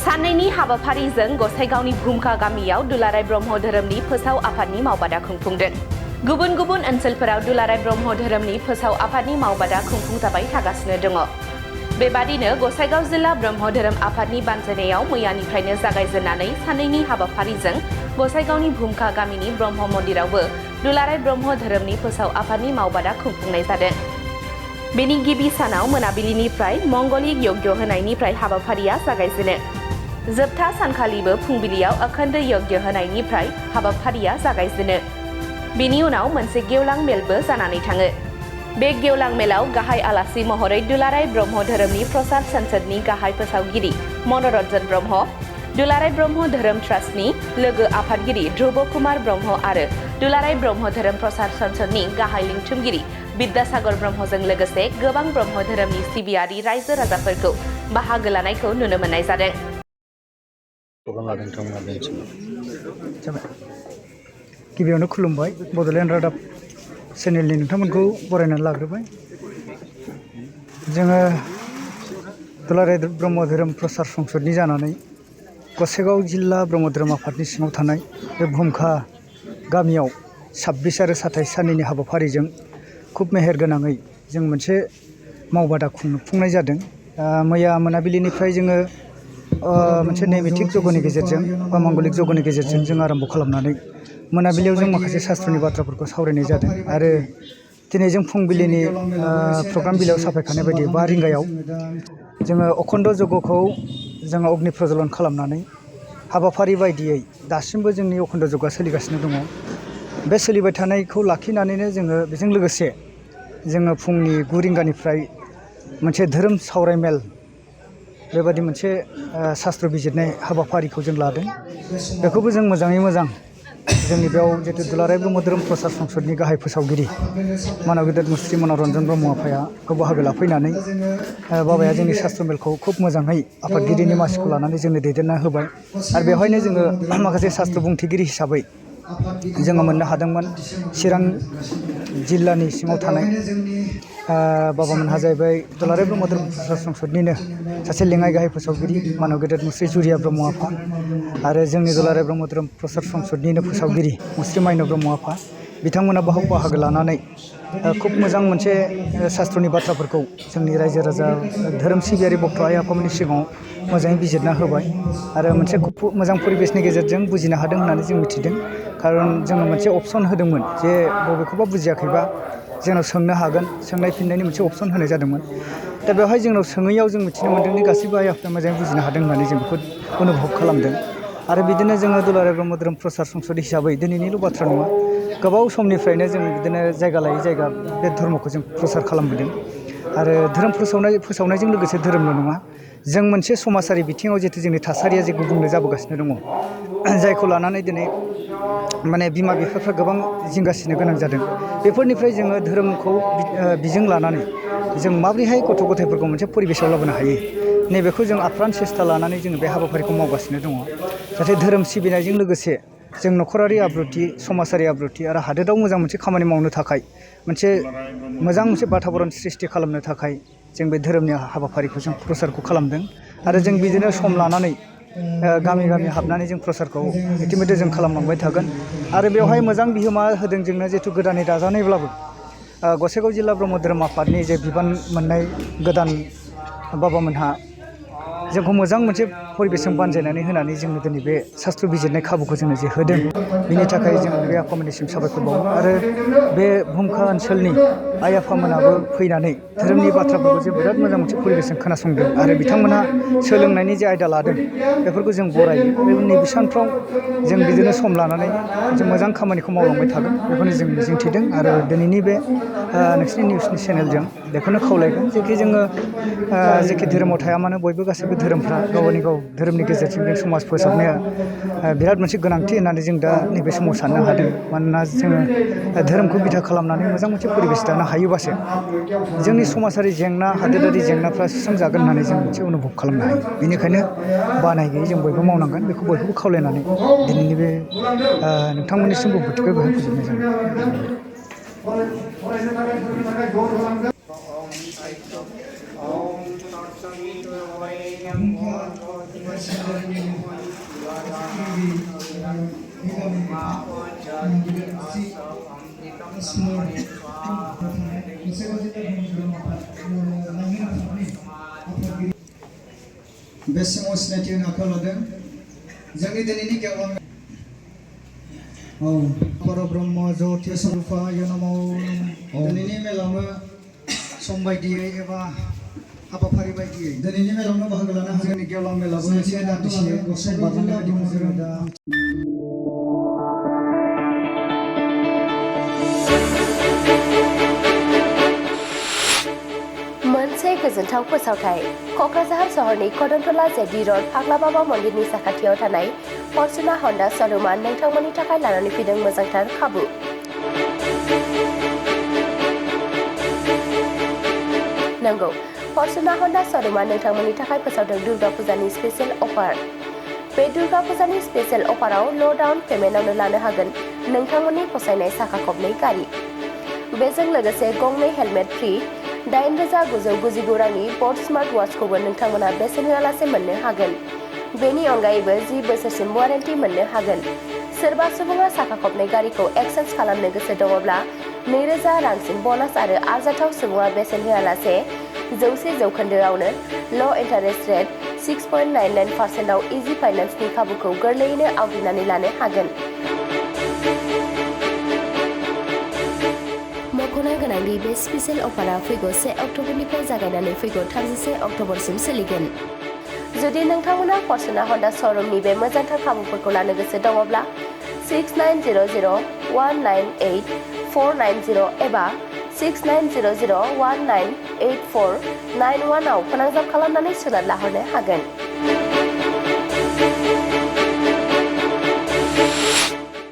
साननैनि हाबाफारिजों गसाइगावनि भुमखा गामियाव दुलाराय ब्रह्म धोरोमनि फोसाव आफादनि मावबादा खुंफुंदों। गुबुन गुबुन ओनसोलफोराव दुलाराय ब्रह्म धोरोमनि फोसाव आफादनि मावबादा खुंफुंजाबाय थागासिनो दङ। बेबादिनो गसाइगाव जिल्ला ब्रह्म धोरोम आफादनि बानजायनायाव मैयानिफ्रायनो जागायजेननानै साननैनि हाबाफारिजों गसाइगावनि भुमखा गामिनि ब्रह्म मन्दिरावबो दुलाराय ब्रह्म धोरोमनि फोसाव आफादनि मावबादा खुंफुंनाय जादों। बेनि गिबि सानाव मोनाबिलिनिफ्राय मंगलिक यज्ञ होनायनिफ्राय हाबाफारिया जागायजेनो। जोबथा सानखालिबो फुंबिलियाव अखोन्द यज्ञ होनायनिफ्राय हाबाफारिया जागायजेनो। बेनि उनाव मोनसे गेवलां मेलबो जानानै थाङो। बे गेवलां मेलाव गाहाय आलासि महरै दुलाराय ब्रह्म धोरोमनि प्रसार संसदनि गाहाय फोसावगिरि मनरन्जन ब्रह्म, दुलाराय ब्रह्म धोरोम ट्रास्टनि लोगो आफादगिरि ध्रुव कुमार ब्रह्म आरो दुलाराय ब्रह्म धोरोम प्रसार संसदनि गाहाय लिंथुमगिरि विद्यासागर ब्रह्मजों लोगोसे गोबां ब्रह्म धोरोमनि सिबियारि रायजो राजाफोरखौ बाहागो लानायखौ नुनो मोननाय जादों। गिबियावनो खुलुमबाय, बड'लेण्ड रादाब चेनेलनि नोंथांमोनखौ बरायनानै लाग्रोबाय। जोङो दुलाराय ब्रह्म धोरोम प्रसार संसदनि जानानै गसाइगाव जिल्ला ब्रह्म धोरोम आफादनि सिङाव थानाय बे भुमखा गामियाव 26 आरो 27 साननि हाबाफारिजों खुब मेहेर गोनाङै जों मोनसे मावबादा खुंफुंनाय जादों। मैया मोनाबिलिनिफ्राय जोङो मोनसे नैमित्तिक जगनि गेजेरजों बा मंगलिक जगनि गेजेरजों जों आरम्भ खालामनानै मोनाबिलियाव जों माखासे शास्त्रनि बाथ्राफोरखौ सावरायनाय जादों आरो दिनै जों फुंबिलिनि प्रग्राम बिलाइयाव साफायखानाय बायदि 5 रिंगायाव जोङो अखन्द जगखौ जोङो अग्नि प्रज्वलन खालामनानै हाबाफारि बायदियै दासिमबो जोंनि अखन्द जगआ सोलिगासिनो दङ। बे सोलिबाय थानायखौ लाखिनानैनो जोङो बेजों लोगोसे जोङो फुंनि 9 रिंगानिफ्राय मोनसे धोरोम सावरायमेल बेबादि मोनसे शास्त्र बिजिरनाय हाबाफारिखौ जों लादों। बेखौबो जों मोजाङै मोजां जोंनि बेयाव जितु दुलाराय ब्रह्म धोरोम प्रसार संसदनि गाहाय फोसावगिरि मानव गेदेर मुस्रि मनरन्जन ब्रह्म आफाया बाहागो लाफैनानै बाबाया जोंनि शास्त्र मेलखौ खुब मोजाङै आफादगिरिनि मासिखौ लानानै जोंनो दैदेनना होबाय आरो बेवहायनो जोङो माखासे शास्त्र बुंथिगिरि हिसाबै जोङो मोननो हादोंमोन। चिरां जिल्लानि सिङाव थानाय बाबामोनहा जाहैबाय दुलाराय ब्रह्म धोरोम प्रसार संसदनिनो सासे लेङाइ गाहाय फोसावगिरि मानव गेदेर मुस्रि जुरिया ब्रह्म आफा आरो जोंनि दुलाराय ब्रह्म धोरोम प्रसार संसदनिनो फोसावगिरि मुस्रि माइनाव ब्रह्म आफा बिथांमोना बाहागो लानानै खुब मोजां मोनसे शास्त्रनि बाथ्राफोरखौ जोंनि रायजो राजा धोरोम सिबियारि भक्त आइ आफामोननि सिगाङाव मोजाङै बिजिरना होबाय आरो मोनसे मोजां परिबेसनि गेजेरजों बुजिनो हादों होननानै जों मिथिदों। खारन जोङो मोनसे अपसन होदोंमोन जे बबेखौबा बुजियाखैबा जोंनाव सोंनो हागोन, सोंनाय फिननायनि मोनसे अपसन होनाय जादोंमोन। दा बेवहाय जोंनाव सोङैयाव जों मिथिनो मोन्दों दि गासैबो आइ आफाया मोजाङै बुजिनो हादों होननानै जों बेखौ अनुभब खालामदों। आरो बिदिनो जोङो दुलाराय ब्रह्म धोरोम प्रसार संसद हिसाबै दिनैनिल' बाथ्रा नङा, गोबाव समनिफ्रायनो जों बिदिनो जायगा लायै जायगा बे धर्मखौ जों प्रसार खालामबोदों आरो धोरोम फोसावनायजों लोगोसे धोरोमल' नङा, जों मोनसे समाजारि बिथिङाव जितु जोंनि थासारिया जे गुबुंले जाबोगासिनो दङ, जायखौ लानानै दिनै माने बिमा बिफाफ्रा गोबां जिंगासिनो गोनां जादों। बेफोरनिफ्राय जोङो धोरोमखौ बिजों लानानै जों माबोरैहाय गथ' गथायफोरखौ मोनसे परिबेसाव लाबोनो हायो, नैबेखौ जों आप्रान सेस्था लानानै जोङो बे हाबाफारिखौ मावगासिनो दङ। जाहाथे धोरोम सिबिनायजों लोगोसे जों नखरारि आब्रुथि, समाजारि आब्रुथि आरो हादोराव मोजां मोनसे खामानि मावनो थाखाय मोनसे मोजां मोनसे बाताबरन सृष्टि खालामनो थाखाय जों बे धोरोमनि हाबाफारिखौ जों प्रसारखौ खालामदों आरो जों बिदिनो सम लानानै गामि गामि हाबनानै जों प्रसारखौ इतिमध्य जों खालामलांबाय थागोन। आरो बेवहाय मोजां बिहोमा होदों जोंनो जिहेतु गोदानै दाजानायब्लाबो गसाइगाव जिल्ला ब्रह्म धोरोम आफादनि जे बिबान मोननाय गोदान बाबामोनहा जोंखौ मोजां मोनसे परिबेसजों बानजायनानै होनानै जोंनो दिनै बे शास्त्र बिजिरनाय खाबुखौ जोंनो जे होदों, बिनि थाखाय जों बे आफामोननिसिम साबायखर बावो। आरो बे भुमखा ओनसोलनि आइ आफामोनाबो फैनानै धोरोमनि बाथ्राफोरखौ जे बिराद मोजां मोनसे परिबेसजों खोनासंदों आरो बिथांमोनहा सोलोंनायनि जे आयदा लादों बेफोरखौ जों बरायो आरो नैबे सानफ्राव जों बिदिनो सम लानानै जों मोजां खामानिखौ मावलांबाय थागोन बेखौनो जों मिजिंथिदों। आरो दिनैनि बे नोंसिनि निउसनि चेनेलजों बेखौनो खावलायगोन जेखि जोङो जेखि धोरोमाव थाया मानो बयबो गासैबो धोरोमफ्रा गावनि गाव धोरोमनि गेजेरजों जों समाज फोसाबनाया बिराद मोनसे गोनांथि होननानै जों दा नैबे समाव साननो हादों। मानोना जोङो धोरोमखौ बिथा खालामनानै मोजां मोनसे परिबेस दानो हायोबासो जोंनि समाजारि जेंना, हादोरारि जेंनाफ्रा सुस्रांजागोन होननानै जों मोनसे अनुभब खालामनो हायो। बेनिखायनो बानाय गैयै जों बयबो मावनांगोन, बेखौ बयखौबो खावलायनानै दिनैनि बे नोंथांमोननिसिम बुंफोरथिखौ बेवहाय फोजोबनाय जाबाय। बे समाव सिनायथि होनो आखायाव लादों जोंनि दिनैनि गेवलां बर' ब्रह्म ज्योति स्वरूपाय नमो दिनैनि मेलावनो सम बायदियै एबा हाबाफारि बायदियै दिनैनि मेलावनो बाहागो लानो हागोन जोंनि गेवलां मेलाबो मोनसे दान्दिसे सम बारलांनाय बायदि जों दा मोनसे गोजोनथाव फोसावथाय क'क्राझार सहरनि कदमतला जेबि र'ड फाग्ला बाबा मन्दिरनि साखाथियाव थानाय फर्चुना हन्डा श'रुमआ नोंथांमोननि थाखाय लानानै फैदों मोजांथार खाबु। नंगौ, फर्चुना हन्डा श'रुमआ नोंथांमोननि थाखाय फोसावदों दुर्गा फुजानि स्पेशेल अफार। बे दुर्गा फुजानि स्पेशेल अफाराव ल' डाउन पेमेन्टआवनो लानो हागोन नोंथांमोननि फसायनाय साखा खबनै गारि। बेजों लोगोसे गंनै हेलमेट फ्रि 8,999 रांनि ब'ट स्मार्ट वाचखौबो नोंथांमोना बेसेन होआलासे मोननो हागोन। बेनि अनगायैबो 10 बोसोरसिम वारेन्टि मोननो हागोन। सोरबा सुबुङा साखा खबनै गारिखौ एक्सचेन्ज खालामनो गोसो दङब्ला 2,000 रांसिम ब'नास आरो आरजाथाव सुबुङा बेसेन होआलासे 100% ल' इन्टारेस्ट रेट 6.99% आव इजि फाइनान्सनि खाबुखौ गोरलैयैनो आवग्रिनानै लानो हागोन। मख'नो गोनांदि बे स्पेशेल अफारा फैगौ 1 अक्ट'बरनिफ्राय जागायनानै फैगौ 31 अक्ट'बरसिम सोलिगोन। जुदि नोंथांमोना फर्चुना हन्डा श'रुमनि बे मोजांथार खाबुफोरखौ लानो गोसो दङब्ला 6900198490 एबा 6900198491 आव फोनांजाब खालामनानै सुलाद लाहरनो हागोन।